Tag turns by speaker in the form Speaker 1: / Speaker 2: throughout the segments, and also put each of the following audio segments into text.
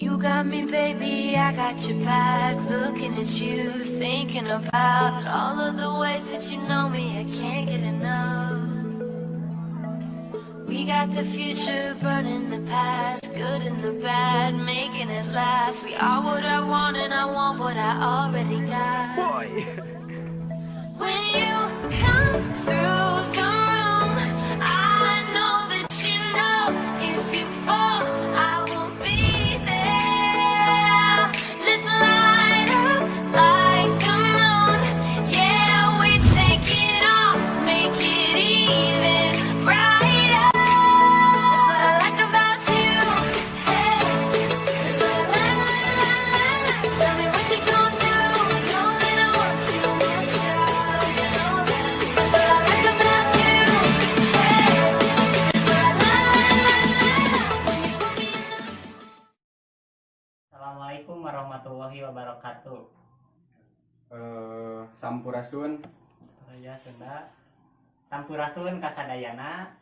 Speaker 1: You got me, baby, I got your back. Looking at you, thinking about all of the ways that you know me, I can't get enough. We got the future burning the past, good and the bad, making it last. We are what I want, and I want what I already got.
Speaker 2: Boy.
Speaker 1: When you come through the room, I know that you know if you fall, I will be there. Let's light up like the moon. Yeah, we take it off, make it even brighter. That's what I like about you. Hey, that's what I like, like, like, like, like. Tell me what you gonna do. Know that I want you, want you. You know that I. That's what I like about you. Hey, that's what I like, like, like, like. When you put me in the
Speaker 3: Assalamualaikum warahmatullahi wabarakatuh.
Speaker 2: Sampurasun.
Speaker 3: Ya Sunda. Sampurasun kasadayana.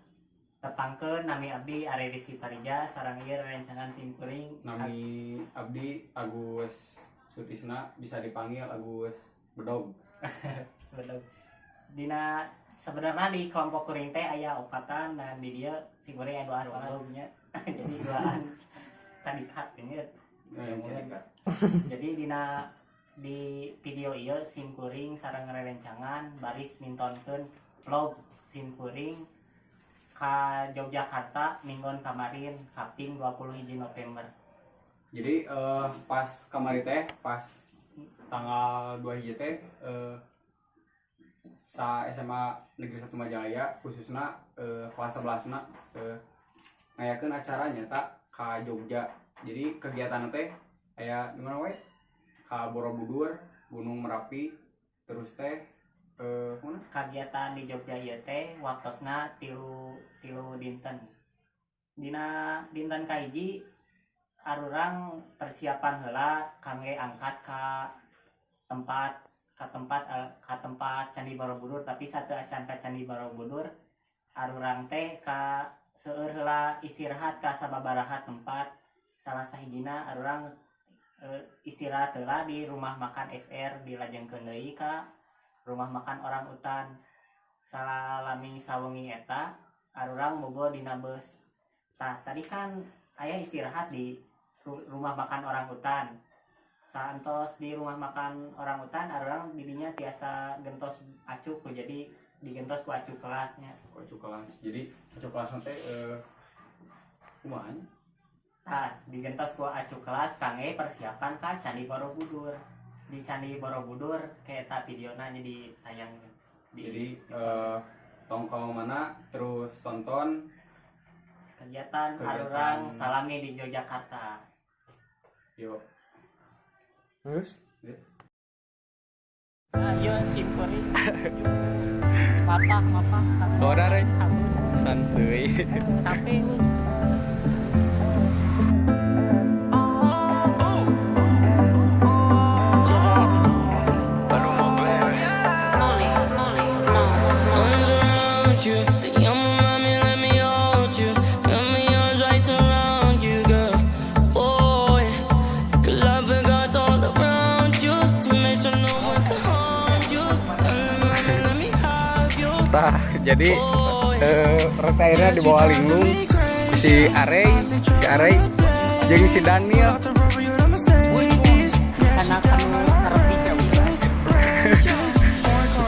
Speaker 3: Tepangkeun, nami abdi Ari Rizky Parija sareng ieu rerencangan simkuring.
Speaker 2: Nami abdi Agus Sutisna, bisa dipanggil Agus Bedog.
Speaker 3: Sebedog. Dina sebenarnya di kelompok kuring teh aya opatan dan di dieu simkuring aya dua nya. Jadi duaan tadi cut ini.
Speaker 2: Nah, jadi
Speaker 3: Jadi dina di video ieu simkuring sareng rerencangan baris mintonkeun vlog simkuring ka Yogyakarta minggon kamarin, kaping 20 November.
Speaker 2: Jadi pas kamari teh, pas tanggal 2 hiji teh, sa SMA Negeri 1 Majalaya, khususnya kelas 11 na ngayakeun acara nyata ka Jogja. Jadi kegiatan teh aya di mana we? Ka Borobudur, Gunung Merapi, terus teh mana?
Speaker 3: Kegiatan di Jogja ieu teh waktosna tilu tilu dinten. Dina dinten kahiji arurang persiapan heula kangge angkat ka tempat ka tempat ka tempat Candi Borobudur, tapi sateuacan ka Candi Borobudur arurang teh ka seueur heula istirahat ka sababaraha tempat. Salah sahijina arurang istirahat heula di rumah makan SR, dilajengkeun deui ka rumah makan Orang Utan. Salami sawengi eta arurang bobo dina bus. Tah, tadi kan aya istirahat di rumah makan Orang Utan. Saantos di rumah makan Orang Utan, arurang didinya tiasa gentos acuk ku, jadi digentos ku acuk kelasnya.
Speaker 2: Ku acuk kelas. Jadi acuk kelas teh kumaha nya?
Speaker 3: Tah, digentos ku acuk kelas kangge persiapan ka Candi Borobudur. Di Candi Borobudur kayak eta videona jadi tayang di
Speaker 2: Jadi tong mana terus tonton
Speaker 3: kegiatan,
Speaker 2: kegiatan.
Speaker 3: Arurang salami di Yogyakarta.
Speaker 2: Yuk.
Speaker 4: Terus?
Speaker 2: Yes.
Speaker 3: Nah, iya simkuring. Mapah, mapah.
Speaker 2: Ora, Rey.
Speaker 3: Halus.
Speaker 2: Santuy.
Speaker 3: Capek we.
Speaker 5: Arms around you, te llamo, mami, let me hold you. Let me arms right around you, girl. Boy, 'cause love got all around you to make sure no one can harm you. Mami, let me have you.
Speaker 2: Tah, jadi rek akhirnya dibawa linglung si Arey, si Arey jeung si Daniel.
Speaker 3: Karena kan ngerti sih.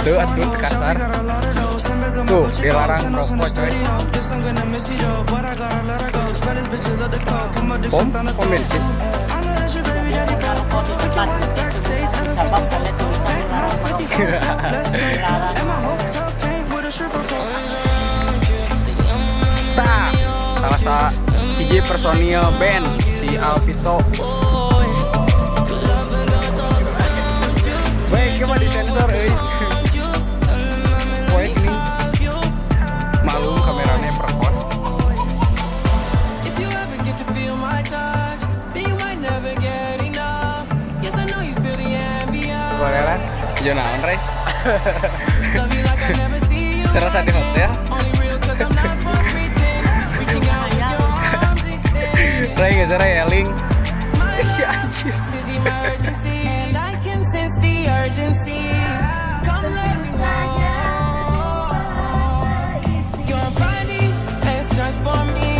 Speaker 2: Itu atuh kasar. Tuh, dilarang rokok, coy. Pom, pom bensin.
Speaker 3: Rokok di tempat sabab ada tulisan dilarang merokok. Dilarang.
Speaker 2: Tah, salah sa hiji personil band, si Alpito. Baik, coba disensor euy. Poek nih. Malum kameranya perkos.
Speaker 5: If you ever get to feel my touch, then you might never get enough. Yes, I know you feel the ambience.
Speaker 2: Korelas, jo naon, Rey?
Speaker 5: Love you like I never see you.
Speaker 2: Serasa di hotel.
Speaker 5: Only real 'cause I'm not for pretend. Reaching out with your arms extended.
Speaker 2: Rey geus, Rey, eling.
Speaker 5: My emergency. Come let me hold your body has transformed me.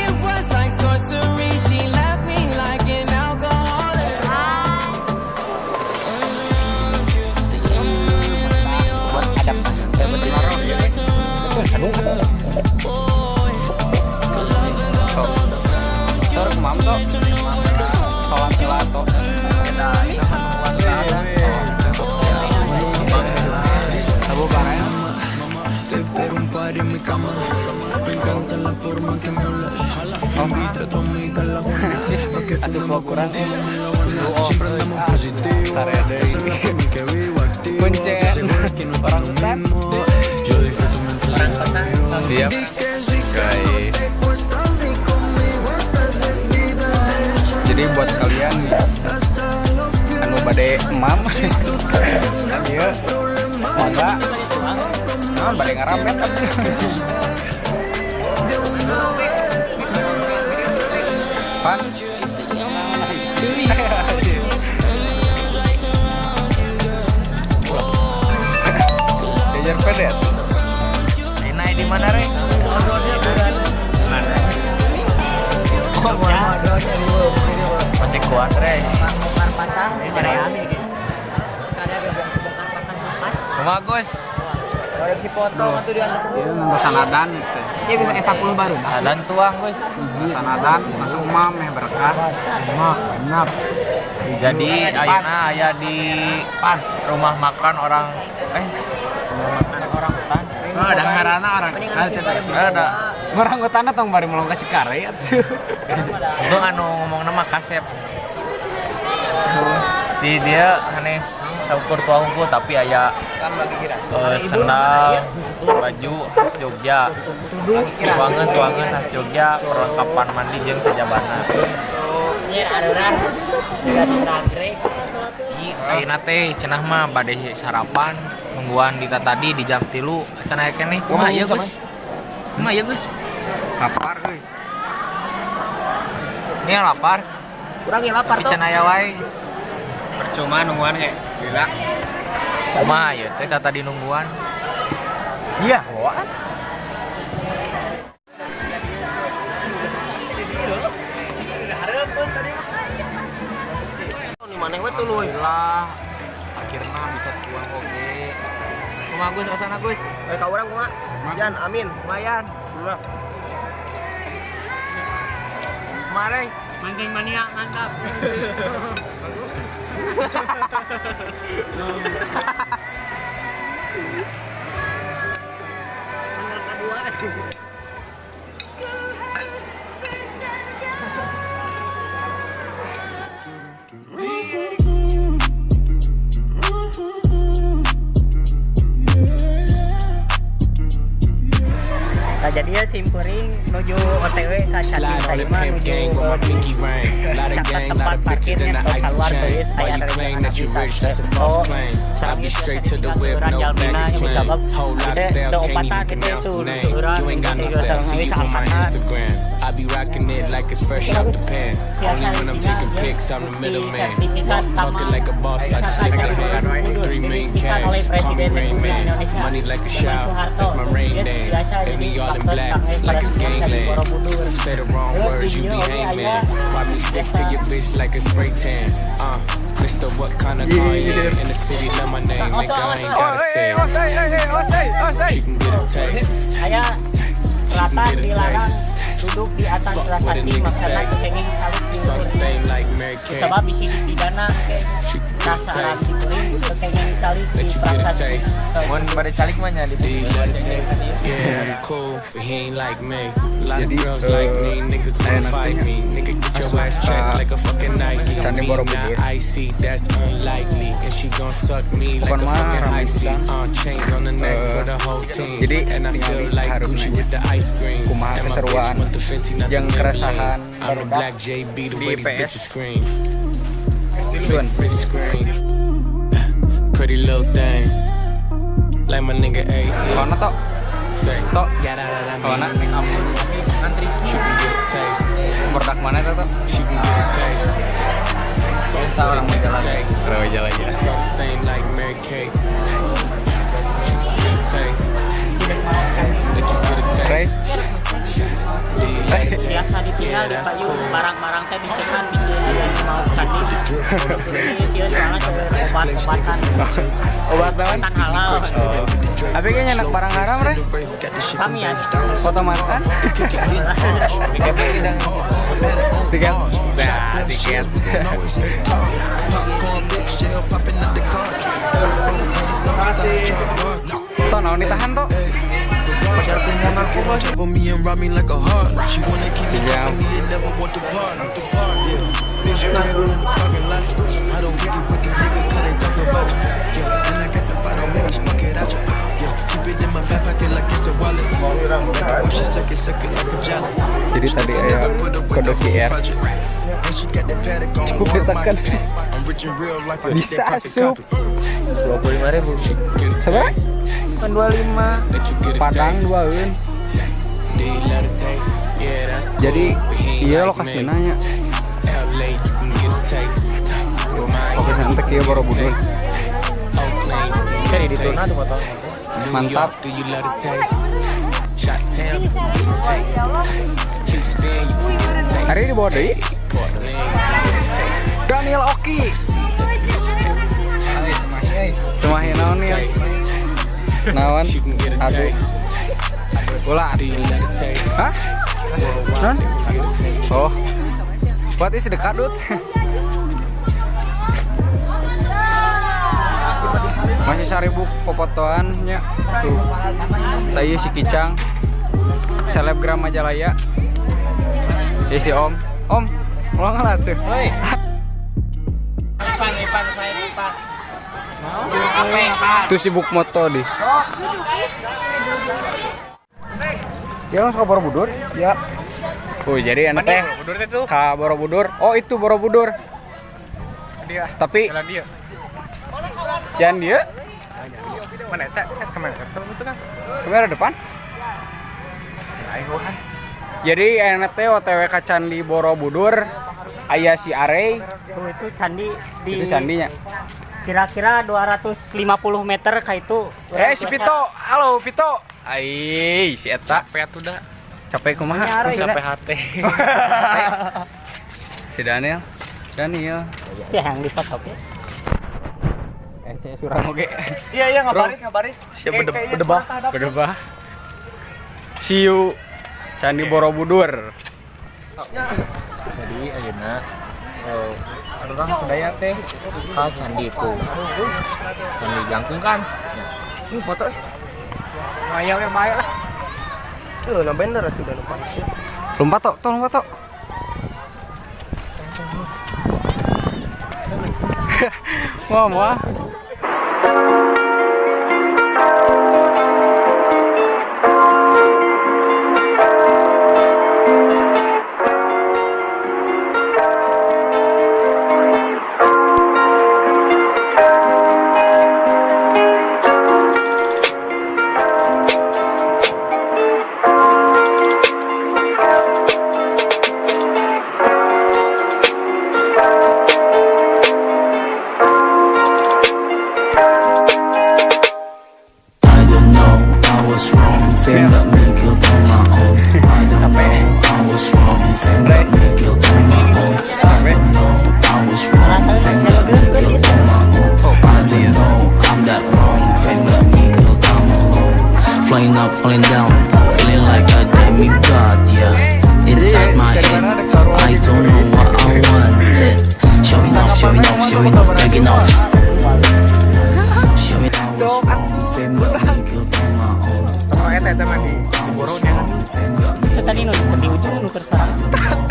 Speaker 5: It was like sorcery. She left me like an alcoholic.
Speaker 6: Buat ada
Speaker 2: Tor kumaha to? Salam gelato. Sabu bareng.
Speaker 7: Te espero un par en mi cama. Me encanta la forma que me hablas. Invita a tu amiga a la buena. Pa' que
Speaker 2: Atuh
Speaker 7: fumemos
Speaker 2: ukuran
Speaker 7: como fumamos en La Habana. Siempre andamos positivo.
Speaker 2: Sare
Speaker 7: Esa es la forma en que vivo activo.
Speaker 2: Kuncen.
Speaker 7: Que seguro que no es
Speaker 2: Orang
Speaker 7: lo
Speaker 2: hutan.
Speaker 7: mismo. Yo disfruto mientras ella vivo.
Speaker 2: Siap.
Speaker 7: Di que sí, que no
Speaker 2: Guys.
Speaker 7: te cuesta si conmigo estás vestida de Chanel.
Speaker 2: Jadi buat kalian
Speaker 7: Hasta los pies.
Speaker 2: anu bade emam
Speaker 7: Si tú te pones
Speaker 2: ieu
Speaker 7: problema,
Speaker 2: mangga naon bade ngaramet Pan. Jajar pede atuh.
Speaker 6: Naik di mana, Rek? Masih kuat, Rek.
Speaker 3: Bongkar pasang sejarah gitu. Sekalian bongkar pasang kipas.
Speaker 6: Kumaha, Gus?
Speaker 2: Ieu nganggo sanadan gitu.
Speaker 8: Ya bisa S10 baru.
Speaker 6: Adan tuang, Gus.
Speaker 2: Sanadan langsung emam meh berkah. Emak, enak.
Speaker 6: Jadi ayeuna aya di rumah makan orang orang hutan.
Speaker 2: Oh, ada ngaranna orang.
Speaker 6: Ada.
Speaker 2: Orang hutan tong bari melong ka Cikare atuh.
Speaker 6: Untung anu ngomongna mah kasep. Di dia hanes saukur tua unggul tapi aya sendal, baju khas Jogja, tuangan khas Jogja, perlengkapan mandi jeung sajabana.
Speaker 3: Ini arurang sudah dianggrek.
Speaker 6: Ih, ayeuna teh cenah mah bade sarapan nungguan di tadi di jam 3 cenah aya keneh. Kumaha ieu, Gus? Kumaha ieu, Gus?
Speaker 2: Lapar euy.
Speaker 6: Ini yang lapar.
Speaker 8: Kurang ya lapar
Speaker 6: Tapi cenah aya wae.
Speaker 2: Percuma nungguan ge. Gila.
Speaker 6: Kumaha ieu teh tadi nungguan. Iya, bawaan. Alhamdulillah akhirnya bisa tuang oge. Kumaha Gus rasana Gus?
Speaker 8: Ka urang kumaha? Jan, amin.
Speaker 6: Lumayan. Kumaha, Rey?
Speaker 3: Mancing mania mantap. Nah, jadi ya simpuring menuju OTW ka Candi
Speaker 7: Slide on the
Speaker 3: Saima
Speaker 7: pimp
Speaker 3: menuju
Speaker 7: gang with my pinky ring. Lot of
Speaker 3: caket
Speaker 7: gang, lot
Speaker 3: tempat
Speaker 7: of bitches
Speaker 3: parkirnya
Speaker 7: and the
Speaker 3: terus
Speaker 7: icy
Speaker 3: keluar
Speaker 7: chain.
Speaker 3: tulis
Speaker 7: Why
Speaker 3: aya
Speaker 7: you claim
Speaker 3: rerencangan
Speaker 7: that you
Speaker 3: bisa
Speaker 7: rich? That's a false
Speaker 3: oh
Speaker 7: claim. I be
Speaker 3: sareng
Speaker 7: straight
Speaker 3: biasa
Speaker 7: to the
Speaker 3: ditinggal
Speaker 7: whip,
Speaker 3: seueuran
Speaker 7: no
Speaker 3: jalmina
Speaker 7: baggage
Speaker 3: yang
Speaker 7: claim.
Speaker 3: sabab
Speaker 7: Whole lot
Speaker 3: teh
Speaker 7: of styles,
Speaker 3: teu
Speaker 7: can't
Speaker 3: opatan
Speaker 7: even
Speaker 3: gitu
Speaker 7: pronounce
Speaker 3: tuh
Speaker 7: the name.
Speaker 3: seueuran
Speaker 7: You ain't got no
Speaker 3: gitu
Speaker 7: style,
Speaker 3: sareng
Speaker 7: see you on my
Speaker 3: angkatan
Speaker 7: Instagram. I be rocking it like it's fresh out the pan.
Speaker 3: biasa
Speaker 7: Only when I'm
Speaker 3: ditinggal
Speaker 7: taking
Speaker 3: ya
Speaker 7: pics, I'm the
Speaker 3: bukti
Speaker 7: middleman.
Speaker 3: sertifikat
Speaker 7: Walk talking
Speaker 3: taman
Speaker 7: like a boss, I just
Speaker 3: wisata
Speaker 7: lick the
Speaker 3: Candi
Speaker 7: hand.
Speaker 3: Borobudur
Speaker 7: 3 million
Speaker 3: diresmikan
Speaker 7: cash,
Speaker 3: oleh
Speaker 7: call me
Speaker 3: Presiden
Speaker 7: Rain
Speaker 3: Republik
Speaker 7: Man.
Speaker 3: Indonesia
Speaker 7: Money like a
Speaker 3: zaman
Speaker 7: shower,
Speaker 3: Soeharto
Speaker 7: that's my rain
Speaker 3: ieu
Speaker 7: dance.
Speaker 3: biasa
Speaker 7: And
Speaker 3: jadi
Speaker 7: we all in
Speaker 3: waktos
Speaker 7: black,
Speaker 3: kangge
Speaker 7: like it's
Speaker 3: peresmian Candi
Speaker 7: gangland.
Speaker 3: Borobudur
Speaker 7: Say the wrong
Speaker 3: terus di
Speaker 7: words, you
Speaker 3: dieu
Speaker 7: be
Speaker 3: oge aya
Speaker 7: hangman. Why me stick
Speaker 3: jasa
Speaker 7: to your bitch like a spray tan? Mister, what kind of car you in? In the city, love my name, nigga, I ain't gotta say it. She can get a taste.
Speaker 3: aya
Speaker 7: She can
Speaker 3: selatan
Speaker 7: get a
Speaker 3: dilarang
Speaker 7: taste.
Speaker 3: duduk di atas
Speaker 7: Fuck what a
Speaker 3: prasasti
Speaker 7: nigga
Speaker 3: maksana
Speaker 7: say.
Speaker 3: kenging salib di
Speaker 7: It's all the
Speaker 3: luhur.
Speaker 7: same like Mary Kay.
Speaker 3: Sabab bisi dipidana ke
Speaker 7: She can get a
Speaker 3: sasaran
Speaker 7: taste.
Speaker 3: ditulis kenging salib
Speaker 7: Let
Speaker 3: di
Speaker 7: you get a
Speaker 3: prasasti.
Speaker 7: taste.
Speaker 6: Mun bade calik mah nya di
Speaker 7: Do you let it taste? Yeah, that's cool, but he ain't like me. A lot of
Speaker 2: Jadi,
Speaker 7: girls like me, niggas wanna
Speaker 2: ayeuna
Speaker 7: fight
Speaker 2: teh
Speaker 7: me. Nigga, get your
Speaker 2: asup
Speaker 7: ass
Speaker 2: ka
Speaker 7: checked like a fucking Nike.
Speaker 2: Candi
Speaker 7: Me
Speaker 2: Borobudur.
Speaker 7: not icy, that's unlikely. And she gon' suck me like
Speaker 2: Pokoknya
Speaker 7: a
Speaker 2: mah
Speaker 7: fucking
Speaker 2: rame
Speaker 7: icy.
Speaker 2: pisan.
Speaker 7: Chains on the neck
Speaker 2: Eh,
Speaker 7: for the whole team.
Speaker 2: jadi
Speaker 7: And I
Speaker 2: tingali
Speaker 7: feel like Gucci
Speaker 2: hareupna
Speaker 7: with the ice cream.
Speaker 2: Kumaha
Speaker 7: And my
Speaker 2: keseruan
Speaker 7: bitch want the Fenty, not the
Speaker 2: jeung
Speaker 7: Maybelline.
Speaker 2: keresahan
Speaker 7: I'm the
Speaker 2: barudak
Speaker 7: black JB, the
Speaker 2: di
Speaker 7: way these
Speaker 2: PS.
Speaker 7: bitches scream.
Speaker 2: Suun.
Speaker 7: Bitch scream. Pretty little thing. Like my nigga A.
Speaker 2: Kawana tok?
Speaker 7: Say,
Speaker 2: Tok.
Speaker 7: yeah, that, that, that,
Speaker 2: Kawana
Speaker 7: mean.
Speaker 2: naik kampus antri.
Speaker 7: She can get a taste.
Speaker 2: Produk mana itu tok?
Speaker 7: She can get a taste.
Speaker 6: Biasa orang Majalaya.
Speaker 7: Orang Majalaya. It's all the same like Mary Kay. Get a taste. Let you get a taste.
Speaker 2: Right?
Speaker 7: Do you love the taste?
Speaker 3: Biasa ditinggal di
Speaker 7: Yeah, that's
Speaker 3: payung
Speaker 7: cool.
Speaker 3: barang-barang teh dicekan bisa aya nu mau candi. Ini sieun soalnya seueur obat-obatan.
Speaker 2: Obat naon?
Speaker 3: Obatan halal.
Speaker 2: Oh. Tapi kayaknya anak barang haram reh.
Speaker 3: Sami ya.
Speaker 2: Foto mantan.
Speaker 6: Tiket sidang.
Speaker 2: Tiket. Nah, tiket. Toh naon ditahan toh?
Speaker 9: Me and rob me like a heart. She wanna keep me
Speaker 2: Jam.
Speaker 9: company and never want to part. Yeah. Bitch, roll in the parking lot. I don't get it with the nigga 'cause they talk about you. Yeah, and I got the fight, don't make me smoke it out you. Yeah, keep it in my back pocket like it's a wallet. Like I wish she suck it, suck it like a jelly.
Speaker 2: Jadi tadi aya kode QR.
Speaker 9: And she got that paddock on
Speaker 2: Cukup ditekan.
Speaker 9: I'm rich in real life, I get
Speaker 2: Bisa
Speaker 9: that profit
Speaker 2: asup.
Speaker 9: copy.
Speaker 6: 25.000.
Speaker 2: Siapa?
Speaker 6: Kan 25.
Speaker 7: Let you get a
Speaker 2: Padang
Speaker 7: taste.
Speaker 2: duaeun.
Speaker 7: Do you love the taste? Yeah, that's cool.
Speaker 2: Jadi
Speaker 7: But he ain't
Speaker 2: iya
Speaker 7: like me.
Speaker 2: lokasina nya.
Speaker 7: LA, you can get a taste. Miami,
Speaker 2: Lokasina teh kieu Borobudur.
Speaker 7: Oakland, you can
Speaker 6: Kan
Speaker 7: get
Speaker 6: di
Speaker 7: a
Speaker 6: dituna
Speaker 7: taste.
Speaker 6: tuh motor.
Speaker 7: New
Speaker 2: Mantap.
Speaker 7: York, do you love the taste? Chi-Town, you can get a taste. Houston, you can get a taste.
Speaker 2: Hari ini dibawa deui.
Speaker 7: Portland, you can get a taste.
Speaker 2: Daniel Oki. Cumahi naon nih? Naon?
Speaker 7: You can get a
Speaker 2: Aduh.
Speaker 7: taste.
Speaker 2: Ulah.
Speaker 7: Do you love the taste?
Speaker 2: Hah?
Speaker 7: Worldwide,
Speaker 2: Non?
Speaker 7: they can get a taste.
Speaker 2: Oh. What is the kadut? Masih 1000 popotoannya tuh. Tayu si Kicang. Selebgram Majalaya. Ya si Om. Om, ulang lah tuh.
Speaker 6: Hoi. Ipan, Ipan, saya Ipan. Apa Ipan?
Speaker 2: Tuh sibuk moto di. Ya langsung ke Borobudur?
Speaker 8: Ya.
Speaker 2: Oh, jadi enak teh.
Speaker 6: Borobudur teh tuh.
Speaker 2: Ke Borobudur. Oh, itu Borobudur.
Speaker 4: Dia.
Speaker 2: Tapi
Speaker 4: Jalan dia.
Speaker 2: jangan dia
Speaker 4: Mana cak? Kemana? Itu kan.
Speaker 2: kamera depan.
Speaker 4: Ayo kan.
Speaker 2: Jadi enak teh OTW ka Candi Borobudur. Aya si Arei,
Speaker 3: Tuh itu candi di
Speaker 2: itu candinya.
Speaker 3: kira-kira 250 meter ka itu.
Speaker 2: Eh si Pito, halo Pito. Ai, si eta
Speaker 6: Capek atuh da.
Speaker 2: capek kumaha?
Speaker 3: Nyari.
Speaker 2: Maksudna?
Speaker 6: Capek hati.
Speaker 2: Si Daniel. Daniel.
Speaker 3: Ya yang di foto ya.
Speaker 2: Eh, cek surang oge.
Speaker 6: Iya, iya,
Speaker 2: Bro.
Speaker 6: ngabaris.
Speaker 8: Siap berdebah.
Speaker 2: Berdebah. See you Candi Borobudur.
Speaker 6: Jadi ayeuna urang sadaya teh ka candi itu. Candi Jangkung kan? Ya.
Speaker 8: Ini foto.
Speaker 6: Maya we maya lah.
Speaker 8: Eh, nah bener atuh udah lompat sih.
Speaker 2: Lompat tok, tok lompat tok. Wah, wah.
Speaker 5: I don't know, I was wrong. Fame got me killed on my own. I don't know, I was wrong. Fame got me killed on my own. I don't know, I was wrong. Fame got me killed on my own. I don't know, I'm that wrong. Fame got me killed, I'm alone. Flying up, falling down, feeling like a demigod, yeah. Inside my head, I don't know what I wanted. Showing off, showing off, showing off, begging off. Showing I was wrong. Fame got me killed on my own.
Speaker 6: Eta eta mah di diboronya kan.
Speaker 5: Fame got me
Speaker 3: Itu tadi nu di ujung nu keur sorang.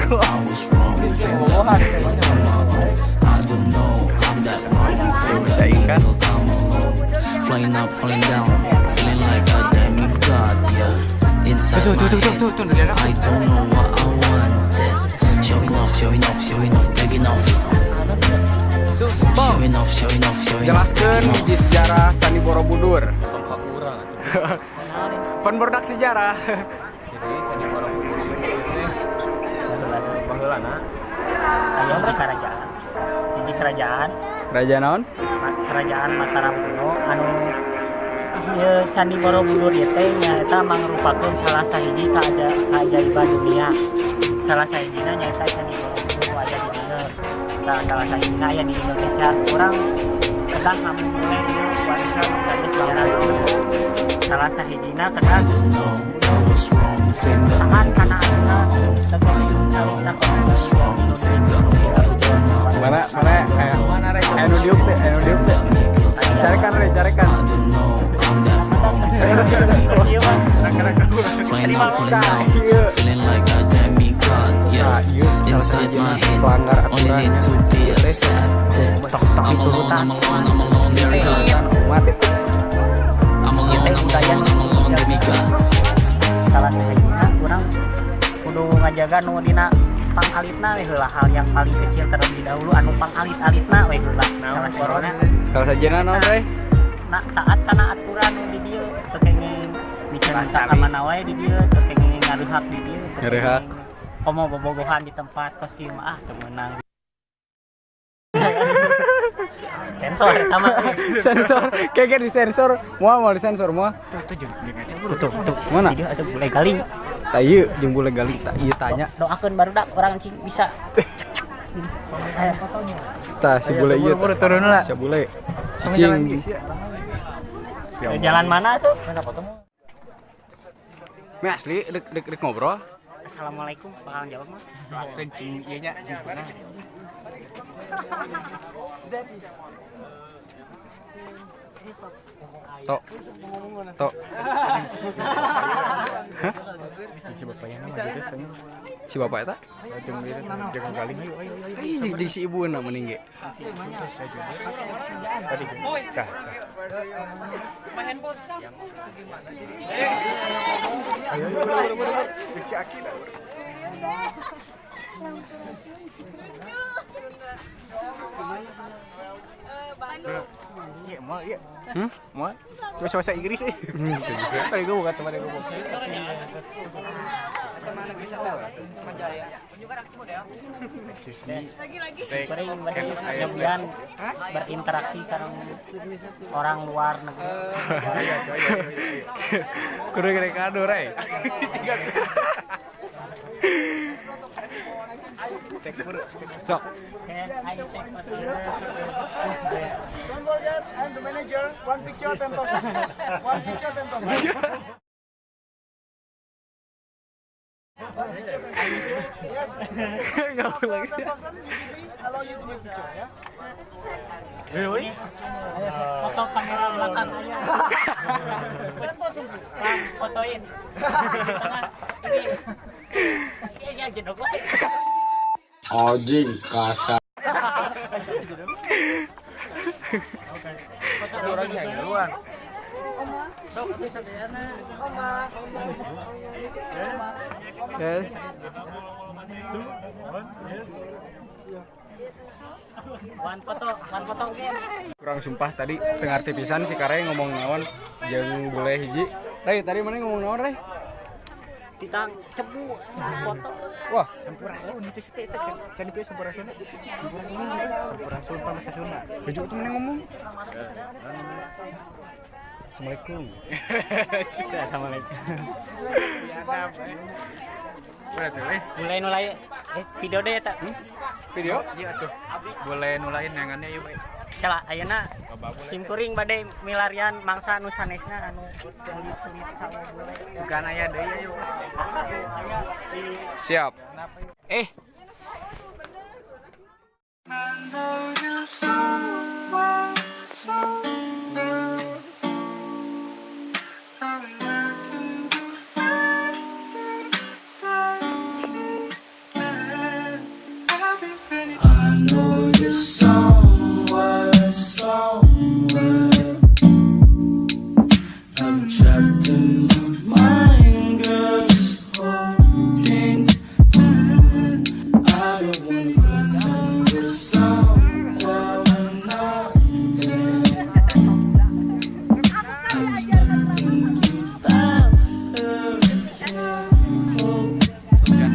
Speaker 5: I was wrong. Fame got me killed on my own. I don't know, I'm that wrong. Fame got me killed, I'm alone. Flying up, falling down, feeling like a demigod, yeah. Inside
Speaker 2: Tuh, tuh,
Speaker 5: my
Speaker 2: tuh, tuh,
Speaker 5: head,
Speaker 2: tuh, tuh, di
Speaker 5: I don't know what I wanted. Showing off, showing off, showing off, begging off. Showing off, showing off, showing off,
Speaker 2: Jelaskeun
Speaker 5: begging off.
Speaker 2: hiji sejarah Candi Borobudur.
Speaker 6: Tong ka urang atuh.
Speaker 2: Pan produk sejarah.
Speaker 6: Jadi Candi Borobudur ieu teh baheulana
Speaker 3: Aya di kerajaan. Hiji kerajaan.
Speaker 2: Kerajaan naon?
Speaker 3: Kerajaan Mataram kuno anu ieu Candi Borobudur ieu teh nyaeta mangrupakeun salah sahiji keajaiban dunia. Salah sahijina nyaeta Candi Borobudur nu aya di dieu. Nah, salah sahijina aya di Indonesia. Urang kedah ngamumule ieu warisan budaya sejarah kuno. Salah sahijina kedah taat kana aturan, teu kenging carita.
Speaker 2: Mana mana aya nu diuk teh, aya nu diuk teh. Carikan re, carikan.
Speaker 3: Ieu mah
Speaker 5: Flying out, falling
Speaker 2: Tah,
Speaker 5: down,
Speaker 2: ieu.
Speaker 5: feeling like a demigod.
Speaker 2: Tah,
Speaker 5: Yeah,
Speaker 2: ieu salah
Speaker 5: inside
Speaker 2: sahijina
Speaker 5: my head,
Speaker 2: pelanggar
Speaker 5: only
Speaker 2: aturan
Speaker 5: need to be
Speaker 2: ieu teh
Speaker 5: accepted.
Speaker 3: tok
Speaker 5: I'm alone,
Speaker 3: diturutan.
Speaker 5: I'm alone, I'm alone, demigod.
Speaker 2: aturan umat.
Speaker 5: I'm
Speaker 3: Ieu
Speaker 5: alone,
Speaker 3: teh
Speaker 5: I'm
Speaker 3: budaya
Speaker 5: alone,
Speaker 3: nu
Speaker 5: I'm alone, demigod.
Speaker 3: salah sahijina urang kudu ngajaga nu dina pangalitna we heula, hal yang paling kecil terlebih dahulu, anu pangalit-alitna we heula. Salah sahijina
Speaker 2: Salah sahijina naon re?
Speaker 3: na taat kana aturan nu di dieu, teu kenging miceun ka mana wae di dieu, teu kenging ngaruhak di dieu, teu
Speaker 2: Ngaruhak.
Speaker 3: kenging komo bobogohan di tempat kos kieu mah, ah teu meunang. Sensor eta mah.
Speaker 2: Sensor, kayaknya di sensor, moal moal di sensor moal.
Speaker 3: Tuh tuh tuh.
Speaker 2: Mana?
Speaker 3: Di dieu atuh bule galing.
Speaker 2: Tah ieu jeung bule galing, tah ieu tanya.
Speaker 3: Doakeun barudak urang cing bisa. Ayo.
Speaker 2: Tah si bule ieu.
Speaker 4: Buru-buru turun lah.
Speaker 2: Si bule. Cicing.
Speaker 3: Jalan mana tuh?
Speaker 2: Me asli dek dek dek ngobrol.
Speaker 3: Assalamualaikum, bakalan jawab mah.
Speaker 4: Doakeun cing ieu nya cing punah.
Speaker 2: Tok. Tok.
Speaker 4: Si bapaknya mah gitu nya.
Speaker 2: Si bapak eta?
Speaker 4: Jeung ieu jeung galing ayo ayo ayo.
Speaker 2: Eh jeung jeung si ibu na mending ge.
Speaker 4: Tadi tah. Ayo ayo buru buru buru. Jeung si Aki dah. Iya, moal ieu.
Speaker 2: Hmm?
Speaker 4: Moal. Bisa bahasa Inggris eh.
Speaker 2: Teu bisa.
Speaker 4: Tadi gua buka teman gua. Excuse me.
Speaker 3: Bering bade nyobian berinteraksi sareng orang luar negeri.
Speaker 2: Kudu gede kado re. Sok.
Speaker 3: Can I take photo?
Speaker 8: Don't forget, I'm the manager. One picture, 10,000. One picture, 10,000. One picture, 10,000. Yes.
Speaker 2: Enggak lagi.
Speaker 8: 10,000, you give me, allow you to make picture, ya.
Speaker 3: Foto kamera belakang aja.
Speaker 8: 10,000, please.
Speaker 3: Bang, fotoin. Di tengah. Ini. Sia-sia jedok wae.
Speaker 10: Anjing kasar.
Speaker 4: Orangnya duluan.
Speaker 2: Yes.
Speaker 3: One foto, one foto again.
Speaker 2: Kurang sumpah tadi tengah arti pisan si Kare ngomong naon jeung bule hiji. Rey, tadi mana ngomong naon, Rey?
Speaker 3: Titang cebu foto.
Speaker 2: Wah,
Speaker 4: Sampurasun itu sih teh can dieu sampurasun. Sampurasun pamasa Sunda.
Speaker 2: baju tuh mana ngomong? Assalamualaikum.
Speaker 3: Assalamualaikum.
Speaker 4: Boleh tuh, eh.
Speaker 3: Mulai nulai video deh eta.
Speaker 2: Video?
Speaker 4: Iya tuh. Boleh nulain yangannya yuk. eh.
Speaker 3: Cala ayeuna sim kuring bade milarian mangsa nu sanesna anu kulit-kulit sama bule.
Speaker 4: Sukaan aya deui ayo.
Speaker 2: Siap. Eh,
Speaker 9: I know you're somewhere, somewhere. I'm trapped in my mind, girl, just holding on. I don't wanna pretend we're somewhere we're not there. I'm stuck thinking about her, yeah. Oh,
Speaker 2: ya.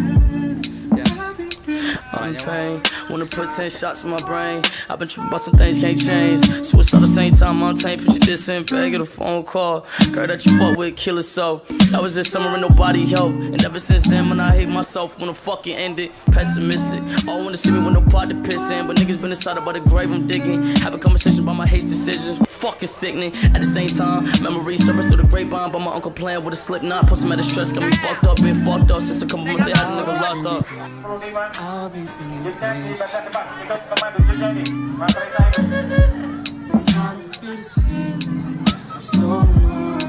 Speaker 5: I'm praying Wanna put 10 shots in my brain. I've been tripping about some things can't change. Suicide the same time I'm tame. Put your distant bag at a phone call. Girl that you fuck with, kill herself. That was this summer and nobody helped. And ever since then, when I hate myself, wanna fucking end it. Pessimistic. All wanna see me with no pot to piss in. But niggas been inside about the grave I'm digging. Have a conversation about my hate decisions. Fucking sickening. At the same time, memories surface through the grapevine. But my uncle playing with a slip knot. Put some out of stress, got me fucked up, been fucked up since a couple months they had a nigga locked up.
Speaker 7: I'll be feeling pain. I don't feel the same. I'm so numb.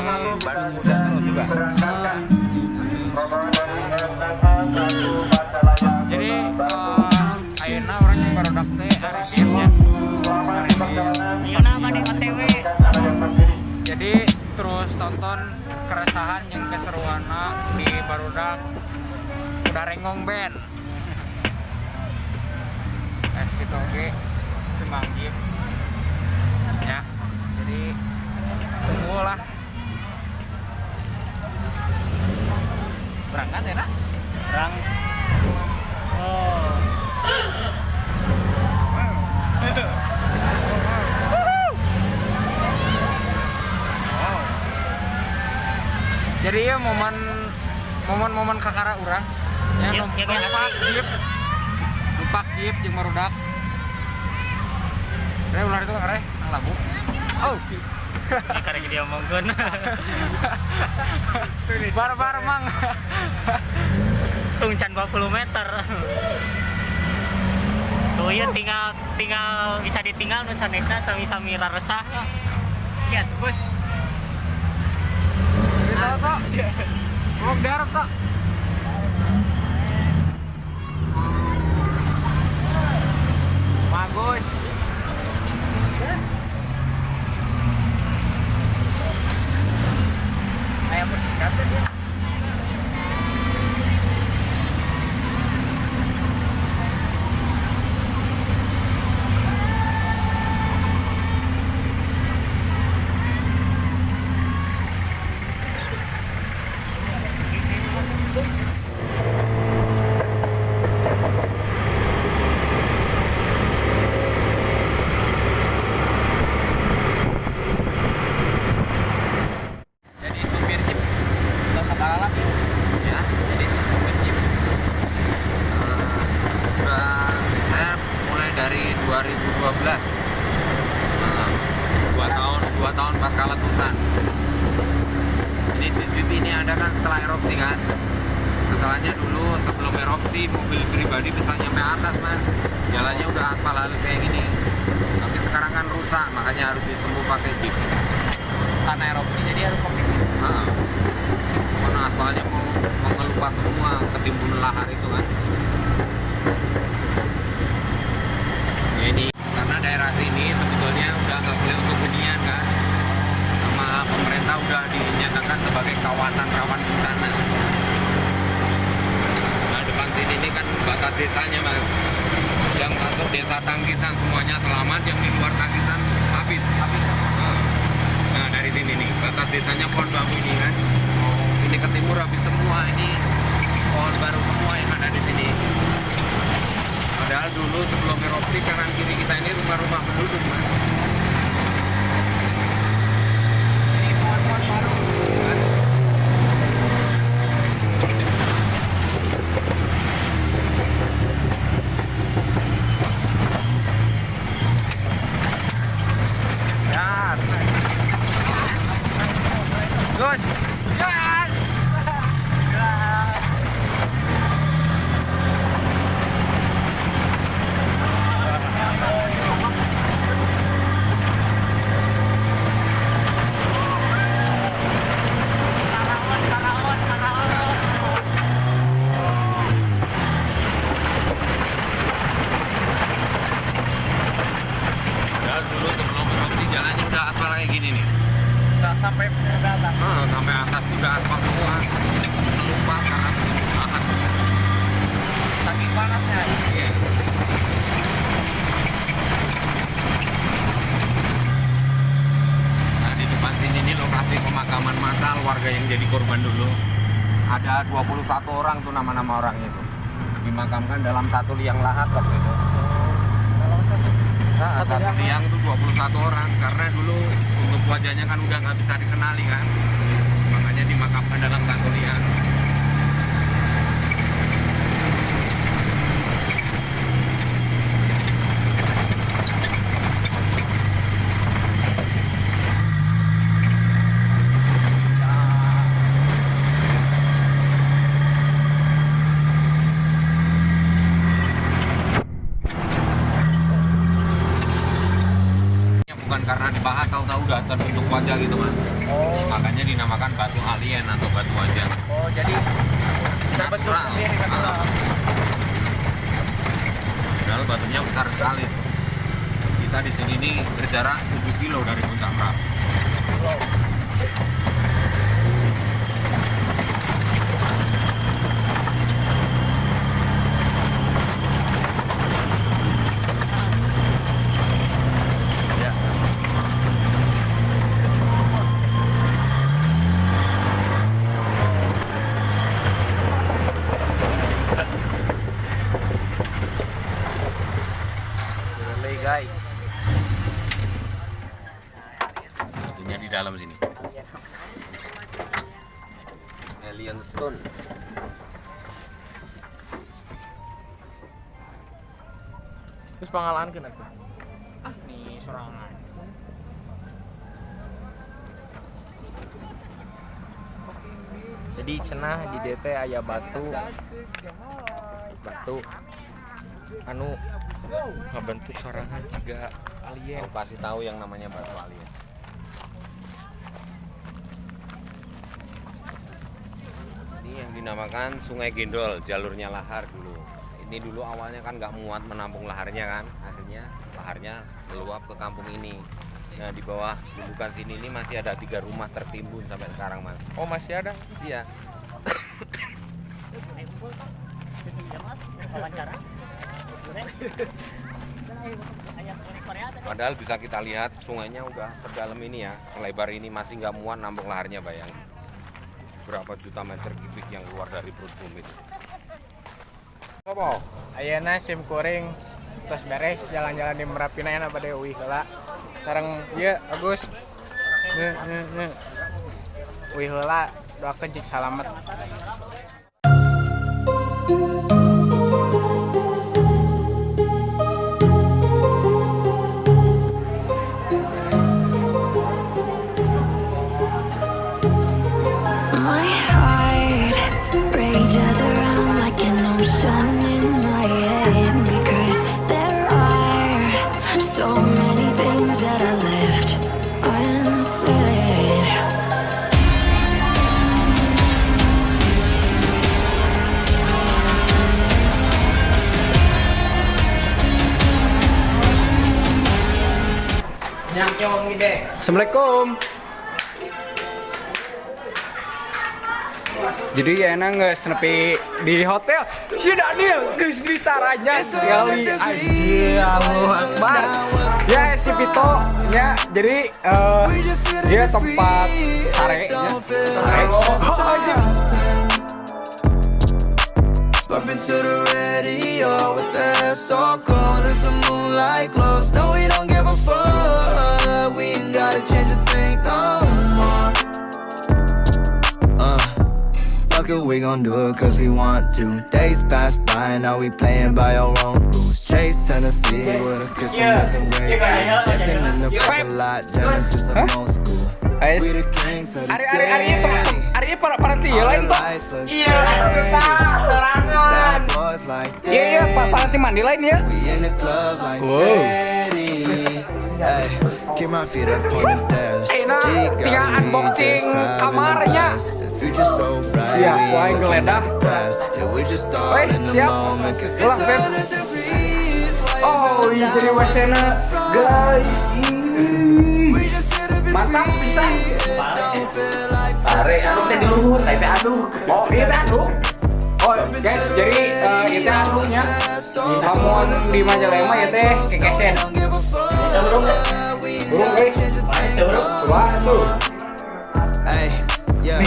Speaker 7: I'll be feeling bad. I'll be feeling pain.
Speaker 6: Jadi ayeuna urang yang barudak teh ari nya.
Speaker 3: Ayeuna bade OTW.
Speaker 6: Jadi terus tonton keresahan yang keseruanna di barudak udah renggong band. Es gitu oge si Mang Gip. Ya. Jadi tunggu lah. Berangkat ya, nak?
Speaker 3: Orang oh.
Speaker 6: Jadi ya momen momen-momen kakara urang ya
Speaker 3: Iya, iya,
Speaker 6: numpak jeep. Numpak jeep jeung barudak. Re ular itu kare nang labu. Oh.
Speaker 3: Ini karek diomongkeun.
Speaker 6: Barbar mang.
Speaker 3: Tung can 20 meter. Tuh ya tinggal tinggal bisa ditinggal nu sanesna sami-sami raresah. Ya, Gus.
Speaker 6: Tahu tok. Mau darat tok. Bagus. Ayam bersihkan dia. Jadi supir jeep nggak usah lagi ya, jadi supir jeep.
Speaker 11: Udah, saya mulai dari 2012. Nah, 2 tahun pasca letusan. Ini jeep ini ada kan setelah erupsi kan. Masalahnya dulu sebelum erupsi mobil pribadi bisa nyampe atas mas. Jalannya udah aspal halus kayak gini. Tapi sekarang kan rusak, makanya harus ditempuh pakai jeep.
Speaker 6: Karena erupsi jadi harus pakai jeep.
Speaker 11: Nah, karena aspalnya mau mengelupas semua ketimbun lahar itu kan. Ya ini karena daerah sini sebetulnya udah nggak boleh untuk hunian kan. Sama pemerintah udah dinyatakan sebagai kawasan rawan bencana. Nah depan sini ini kan batas desanya mas. Yang masuk desa Tangkisan semuanya selamat, yang di luar Tangkisan habis. Habis. Nah dari sini nih batas desanya pohon bambu ini kan. Ini ke timur habis semua, ini pohon baru semua yang ada di sini. Padahal dulu sebelum erupsi kanan kiri kita ini rumah-rumah penduduk mas.
Speaker 6: Ini pohon-pohon baru.
Speaker 11: Kan?
Speaker 6: Ya. Gus. Gas.
Speaker 11: Padahal dulu sebelum erupsi jalannya udah aspal kayak gini nih.
Speaker 6: Sampai ke atas.
Speaker 11: Nah, sampai atas udah aspal semua. Melupas karena ketimbun lahar.
Speaker 6: Saking panasnya.
Speaker 11: Iya. Nah di depan sini ini lokasi pemakaman massal warga yang jadi korban dulu. Ada 21 orang tuh nama-nama orangnya itu. Dimakamkan dalam satu liang lahat waktu itu. Nah, satu liang itu 21 orang karena dulu untuk wajahnya kan udah nggak bisa dikenali kan. Makanya dimakamkan dalam satu liang. Bukan karena dipahat, tahu-tahu udah terbentuk wajah gitu mas.
Speaker 6: Oh.
Speaker 11: Makanya dinamakan batu alien atau batu wajah.
Speaker 6: Oh, jadi terbentuk sendiri kan?
Speaker 11: Padahal batunya besar sekali. Kita di sini nih berjarak 7 kilo dari puncak Merapi. Ya.
Speaker 6: Relay guys.
Speaker 11: Batunya di dalam sini. Alien Stone.
Speaker 6: Terus pengalaman kenapa? Ah, nih sorangan. Jadi cenah di DT aya batu. Batu anu ngebentuk sorangan juga alien.
Speaker 11: Aku pasti tahu yang namanya batu alien. Ini yang dinamakan Sungai Gendol, jalurnya lahar dulu. Ini dulu awalnya kan nggak muat menampung laharnya kan, akhirnya laharnya meluap ke kampung ini. Nah di bawah gundukan sini ini masih ada 3 rumah tertimbun sampai sekarang mas.
Speaker 6: Oh masih ada?
Speaker 11: Iya. Padahal bisa kita lihat sungainya udah sedalam ini ya, selebar ini masih nggak muat nampung laharnya, bayang. Berapa juta meter kubik yang keluar dari perut bumi itu.
Speaker 4: Apa? Ayeuna sim kuring tos beres jalan-jalan di Merapi na enak bade uih heula. Sareng ieu Agus. Nge. Uih heula, doakeun cik salamet.
Speaker 1: My heart rages around like an ocean in my head because there are so many things that I left unsaid.
Speaker 2: Assalamualaikum. Jadi enak nggak nepi di hotel si Daniel geus ditaranya sekali aja Allahu Akbar. Ya si Vito ya, jadi dia tempat sare ya. Sare. Oh, anjing.
Speaker 9: Bump into the radio with the air so cold as the moonlight glows. No, we don't give a fuck. We ain't gotta change a thing no more. Fuck it, we gon' do it cause we want to. Days pass by, now we playing by our own rules. Chase Tennessee with a kiss and some way. Dancing in the parking lot, jamming to some old school. We the kings of the
Speaker 2: Ari ari
Speaker 9: city.
Speaker 2: ari para paranti ya lain toh. Iya, sorangan.
Speaker 9: Bad boys like
Speaker 2: Iya iya, pak paranti mandi lain ya.
Speaker 9: We in the club like
Speaker 2: Wow.
Speaker 9: Fetty. Ay, keep my feet up on the dash.
Speaker 2: Ayeuna
Speaker 9: G got
Speaker 2: tinggal
Speaker 9: me
Speaker 2: unboxing
Speaker 9: just having a
Speaker 2: kamarnya.
Speaker 9: blast. The future's so bright,
Speaker 2: Siap,
Speaker 9: we
Speaker 2: wae
Speaker 9: looking
Speaker 2: geledah.
Speaker 9: at the past. Yeah, we just all
Speaker 2: Weh,
Speaker 9: in the
Speaker 2: siap.
Speaker 9: moment, 'cause
Speaker 2: Ulang,
Speaker 9: it's
Speaker 2: Feb.
Speaker 9: 100 degrees.
Speaker 2: Oh, iya jadi WC-na, guys. Ih. Mantap pisan.
Speaker 6: Are aduk teh di luhur, teh aduk.
Speaker 2: Oh, iya teh aduk. Oh, guys, jadi ieu teh aduknya. Lamun di Majalaya mah ieu teh kekesen.
Speaker 3: Burung
Speaker 2: Burung euy.
Speaker 3: Burung.
Speaker 2: Coba tuh.
Speaker 9: Ay, Yeah.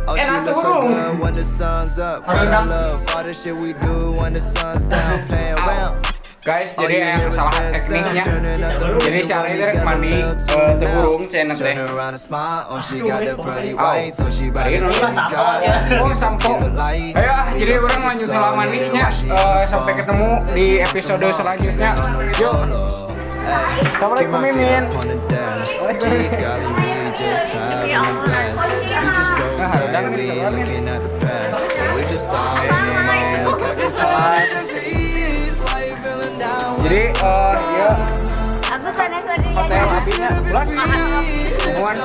Speaker 9: Oh, she
Speaker 2: Enak
Speaker 9: looks
Speaker 2: tuh,
Speaker 9: so
Speaker 2: bro.
Speaker 9: good when the sun's up. But I love all the shit we do when the sun's down, playing around.
Speaker 2: Guys, jadi yang kesalahan tekniknya. Jadi si Ari teh rek mandi teu hurung cenah teh.
Speaker 9: Turn around and smile. Oh, she got the pearly
Speaker 2: Au.
Speaker 9: white, so she
Speaker 2: Ari
Speaker 9: about to
Speaker 2: nol.
Speaker 9: see me drive.
Speaker 2: Oh, sampo. Ayo ah, jadi urang lanjut heula mandinya. Sampai ketemu di episode selanjutnya. Yuk.
Speaker 9: Keep
Speaker 2: Assalamualaikum
Speaker 9: my feet
Speaker 2: Mimin.
Speaker 9: up on the dash. Gee golly, we just having a blast. Future so bright, we ain't looking at the past. And we just all in the moment. 'Cause it's 100 degrees. Why you feeling down?
Speaker 2: Jadi ya
Speaker 1: Aku sanes mandi
Speaker 2: hotel apinya bulan. Hubungan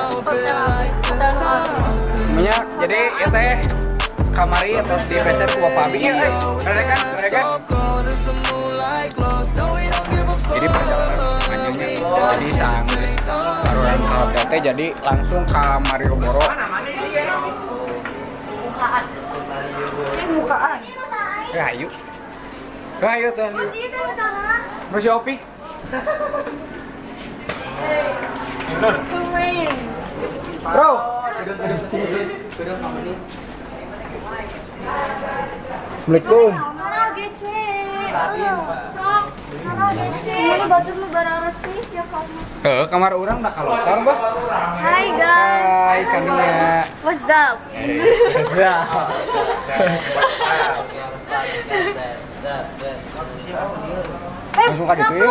Speaker 2: namanya jadi ya teh kamari atau di peser ku bapak abi ya mereka mereka jadi perjalanan panjangnya jadi sanggeus baruan ke hotel teh jadi langsung ke Malioboro bukaan ayo ayo teh ayo masih opi. Bro. Assalamualaikum.
Speaker 1: Sarah gece. Sarah gece. Ini batur nu barareusis ya kamu.
Speaker 2: Kamar urang dah kalocor, bah.
Speaker 1: Hai guys.
Speaker 2: Hai Kania.
Speaker 1: What's up?
Speaker 2: Langsung ka ditu ya.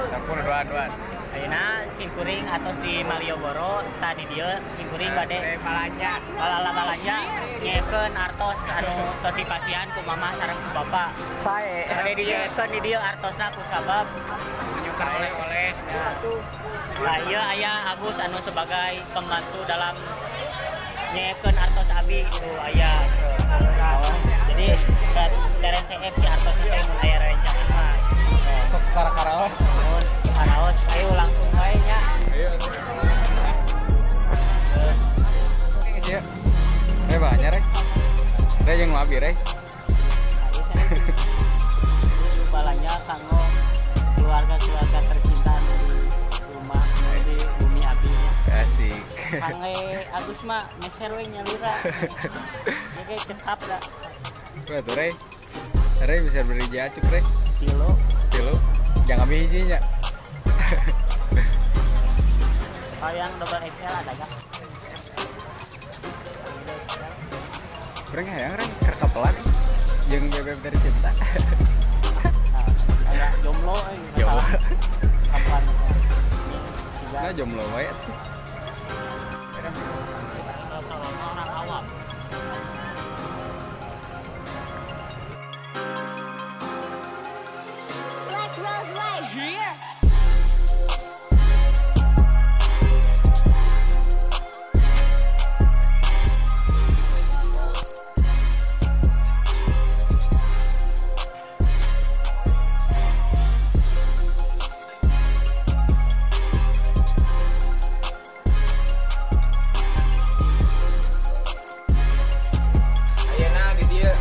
Speaker 4: Dapur dua-duaan.
Speaker 3: Ayeuna simkuring atos di Malioboro tadi dieu simkuring bade
Speaker 4: balanja.
Speaker 3: Balala balanja nyekeun artos anu tos dipasihan ku mama sareng ku bapa.
Speaker 4: Sae.
Speaker 3: Bade dinyekeun di dieu artosna ku sabab
Speaker 4: Menyukan oleh-oleh.
Speaker 3: Nah, ieu aya Agus anu sebagai pembantu dalam nyekeun artos abi itu aya. Jadi teren CF si artos teh mun aya rencana mah.
Speaker 4: Sok kara-karaos.
Speaker 3: Mun karaos ayo langsung wae nya.
Speaker 4: Ayo.
Speaker 2: Ya. Banyak rek. Rek jeung nu abi rek.
Speaker 3: Balanja kanggo keluarga-keluarga tercinta anu di rumah anu di bumi abi nya.
Speaker 2: Asik.
Speaker 3: Kangge Agus mah meser we nyalira. Jadi cekap da.
Speaker 2: Wah tuh rek. Rek bisa beli jacuk rek.
Speaker 3: Kilo.
Speaker 2: Kilo. Jangan abi hijinya.
Speaker 3: Kalau yang double XL ada gak?
Speaker 2: Rek hayang rek keur kapelan. Jeung bebek tercinta.
Speaker 3: Kayak jomblo euy.
Speaker 2: Jomblo.
Speaker 3: Kapan?
Speaker 2: Nah jomblo wae atuh.
Speaker 3: Orang awam.
Speaker 1: Black Rose right here.
Speaker 4: Ayeuna di dieu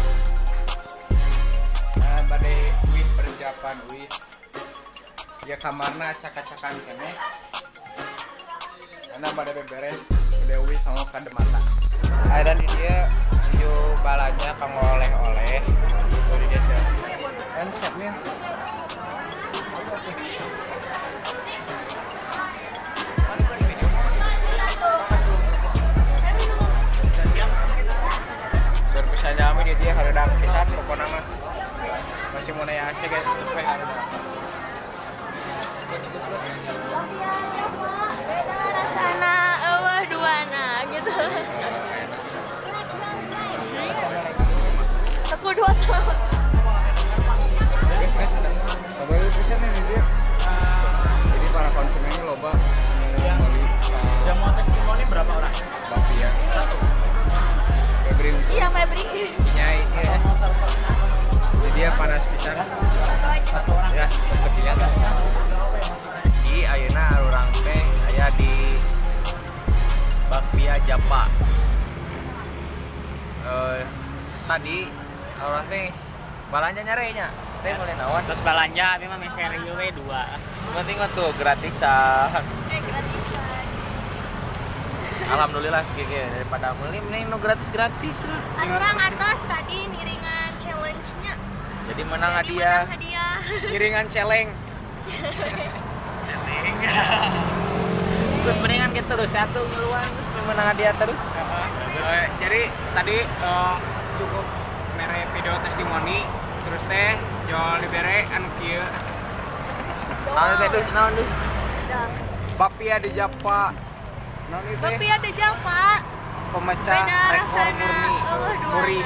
Speaker 4: bade uih persiapan uih. Ya kamarna caka-cakan keneh. Karena bade beberes udah uih kanggo ka Demata. Ayeuna di dieu nuju balanja kanggo oleh-oleh. Tuh di dieu sia. Kan siapnya. Sur bisa nyami di dieu hareudang pisan pokona mah. Masih mau nanya AC guys, tetep we hareudang.
Speaker 1: Sana eueuh duana gitu. Aku dua tahun.
Speaker 2: Guys, guys, loba itu pisan nih dia. Jadi para konsumennya loba nu meuli
Speaker 3: Yang mau testimoni berapa orang?
Speaker 2: Bapia.
Speaker 3: Satu.
Speaker 2: Febri untuk
Speaker 1: Iya, Febri.
Speaker 4: Nyai ya. Jadi dia panas pisan. Ya, sekian.
Speaker 11: Di ayeuna urang teh aya di Bakpia Japa. Tadi urang teh balanja nyare nya.
Speaker 6: teh meuli naon?
Speaker 3: Terus balanja abi mah meser ieu we dua.
Speaker 6: Penting mah tuh gratisan.
Speaker 1: Gratisan.
Speaker 6: Alhamdulillah sih daripada meuli mending nu gratis-gratis lah.
Speaker 1: Arurang atos tadi niringan challenge-nya.
Speaker 6: Jadi menang
Speaker 1: Jadi
Speaker 6: hadiah.
Speaker 1: menang hadiah.
Speaker 4: Ngiringan celeng.
Speaker 6: Celeng. Terus mendingan kita terus satu ngeluan terus menang hadiah terus.
Speaker 4: Jadi tadi cukup mere video testimoni terus teh jual dibere anu kieu.
Speaker 6: Naon teh dus naon dus?
Speaker 4: Bapia di Japa. Naon ieu teh?
Speaker 1: Bapia di Japa.
Speaker 4: Pemecah
Speaker 1: Beda
Speaker 4: rekor
Speaker 1: rasana.
Speaker 4: murni.
Speaker 1: Oh,
Speaker 4: Muri.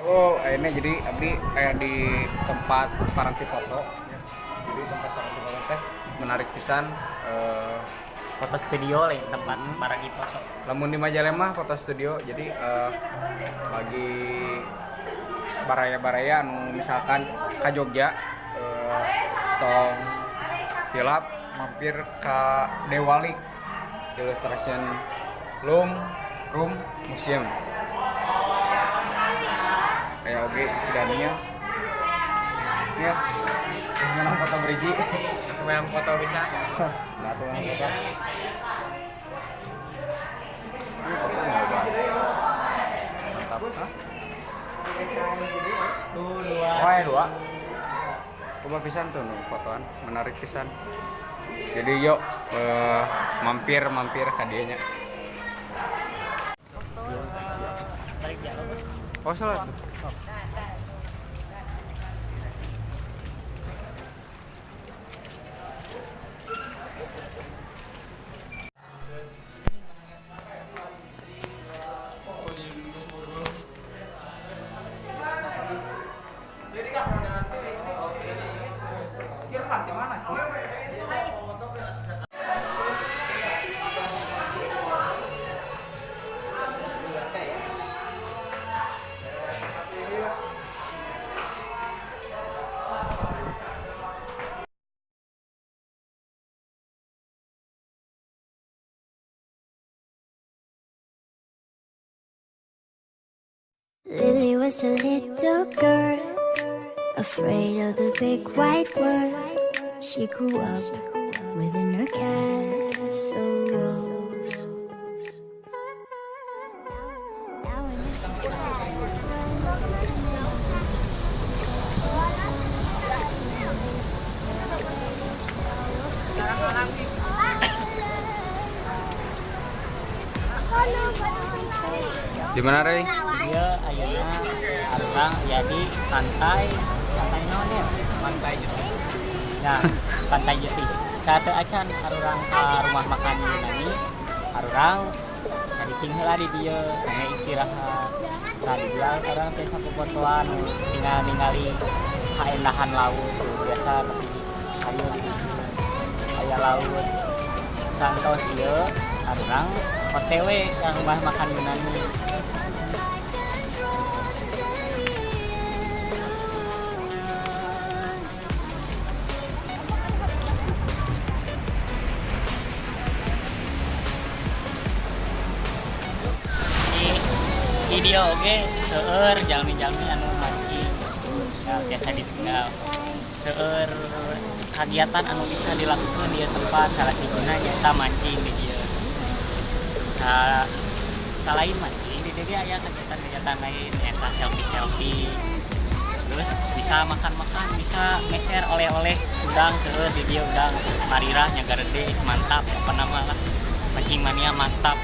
Speaker 4: Oh, ini jadi abdi kayak di tempat paranti foto ya. Jadi tempat paranti foto teh menarik pisan,
Speaker 3: foto studio lah tempat paranti foto.
Speaker 4: Lamun di Majalaya mah foto studio. Jadi bagi baraya-baraya anu misalkan ka Jogja tong hilap mampir ka Dewalik Illustration Room Museum. Kayak oke istilahnya ya, terus menang foto beriji,
Speaker 6: menang foto bisa.
Speaker 4: Nah tuh menang foto. Ini foto nggak ada. Mantap. Hah?
Speaker 3: Dua.
Speaker 4: Oh ya dua. Coba pisan tuh nu fotoan, menarik pisan. Jadi yuk mampir ka dieu nya. Oh salah tuh.
Speaker 1: Lily was a little girl, afraid of the big white world. She grew up within her castle walls. Now and then she tried to run, and then
Speaker 4: Di mana, Rey?
Speaker 3: Iya, ayeuna arurang jadi pantai naon ya? Pantai Jetis. Nah, Pantai Jetis. Saat acan arurang ka rumah makan Yunani, arurang caricing heula di dieu, kangge istirahat. Nah, di dieu arurang teh sapopotoan tinggal ningali kaendahan laut tuh, biasa tapi hayu di dieu. Aya laut. Santos ieu arurang OTW yang rumah makan Yunani. Di dieu oge seueur jalmi-jalmi anu mancing ya, biasa ditinggal seueur kegiatan anu bisa dilakukan di tempat salah sijina nyaeta mancing di dieu. Nah, selain mancing di dieu aya kegiatan-kegiatan lain nyaeta selfie-selfie, terus bisa makan-makan, bisa meser oleh-oleh udang seueur di dieu, udang marirah nya garede mantap apa nama lah, mancing mania mantap.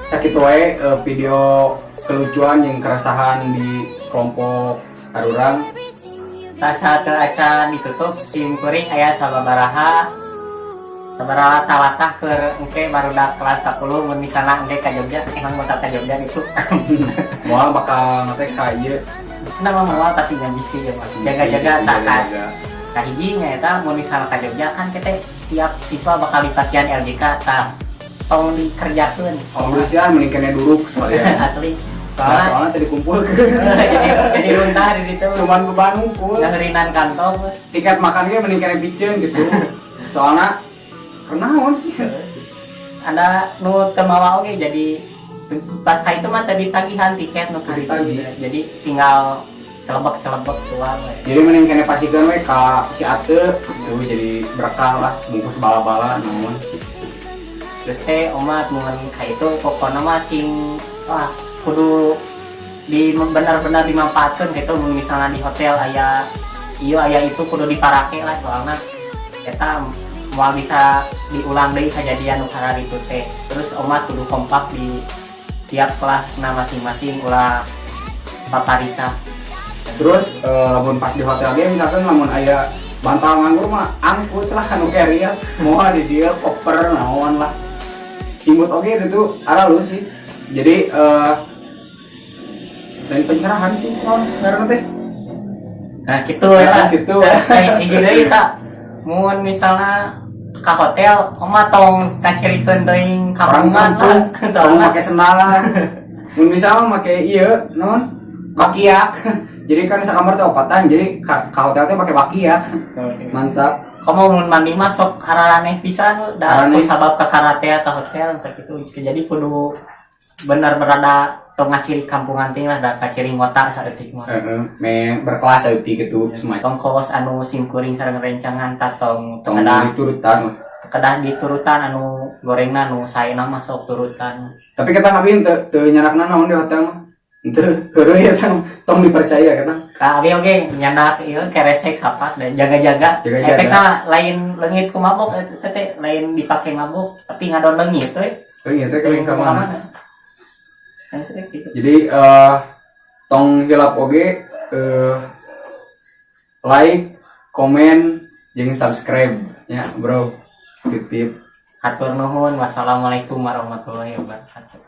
Speaker 2: Sakitu wae video kelucuan yang keresahan di kelompok arurang.
Speaker 3: Rasa teu acan ditutup sim kuring aya sababaraha sabaraha talatah keur engke barudak kelas 10 mun misalna engke ka Jogja emang mun ka Jogja gitu.
Speaker 2: Moal bakal teh ka ieu.
Speaker 3: Cenah mah moal pasti ngabisi ya mah. Jaga-jaga tak ka hiji nya eta mun misalna ka Jogja kan kita tiap siswa bakal dipasian LJK tah. Tong dikerjakeun.
Speaker 2: Tong disian mending kene duruk soalnya.
Speaker 3: Asli.
Speaker 2: Soalnya tadi kumpul.
Speaker 3: Jadi runtah di situ.
Speaker 2: Cuman beban ngumpul.
Speaker 3: Ngaherinan kantong.
Speaker 2: Tiket makannya mending kene piceun gitu. Soalnya kenaon sih.
Speaker 3: Anda nu teu mawa oge jadi Pas ka itu mah tadi tagihan tiket nu kari.
Speaker 2: Ditagih.
Speaker 3: Jadi tinggal celebek-celebek keluar we.
Speaker 2: Jadi mending keneh pasikeun we ka si Ate tuh, jadi berkah lah, bungkus bala-bala naon.
Speaker 3: Terus teh omat mun ka itu pokokna mah cing wah kudu di benar-benar dimanfaatkan gitu. Mun misalnya di hotel aya iyo aya itu kudu diparake lah, soalnya eta moal bisa diulang deui kejadian nu itu teh. Terus omat kudu kompak di tiap kelas nah masing-masing, ulah paparisa.
Speaker 2: Terus lamun pas di hotel ge misalkan lamun aya bantal nganggur mah angkut lah nu carrier, moal di dieu koper naon lah, simbut oge itu aralus sih. Jadi dan pencerahan sih naon ngaranna teh.
Speaker 3: Nah gitu ya.
Speaker 2: Nah, gitu.
Speaker 3: Eh, hiji deui tak, mun misalnya ka hotel oma tong kacirikeun teuing
Speaker 2: Orang
Speaker 3: kampungan
Speaker 2: kampung
Speaker 3: lah.
Speaker 2: tong
Speaker 3: Soalna
Speaker 2: make sendal, mun bisa mah make ieu naon, bakiak. Jadi kan sakamar teh opatan, jadi ka hotel teh make bakiak, mantap.
Speaker 3: Kamu mun mandi mah sok araraneh pisan da
Speaker 2: Araraneh.
Speaker 3: ku sabab ka karate ka hotel untuk itu. Jadi kudu bener berada tong ngaciri kampungan ting lah, da kaciri ngota saeutik mah.
Speaker 2: Heeh, me berkelas saeutik gitu semacam.
Speaker 3: Tong kos anu sim kuring sareng rencangan ta tong
Speaker 2: Tong
Speaker 3: kedah
Speaker 2: diturutan mah.
Speaker 3: Kedah diturutan anu gorengna nu saena mah sok turutan.
Speaker 2: Tapi kita ngapain teu teu nyanakna naon di hotel mah teu heureuy eta, tong dipercaya kita.
Speaker 3: Ka abi oge nyandak ieu keresek sapak dan jaga-jaga.
Speaker 2: Jaga-jaga.
Speaker 3: Efekna lain leungit ku mabok eta teh, lain dipake mabok tapi ngadon leungit we.
Speaker 2: Leungit teh keuling ka mana.
Speaker 3: Kan seueur gitu.
Speaker 2: Jadi tong hilap oge like, komen, jeung subscribe ya bro, titip.
Speaker 3: Hatur nuhun, wassalamualaikum warahmatullahi wabarakatuh.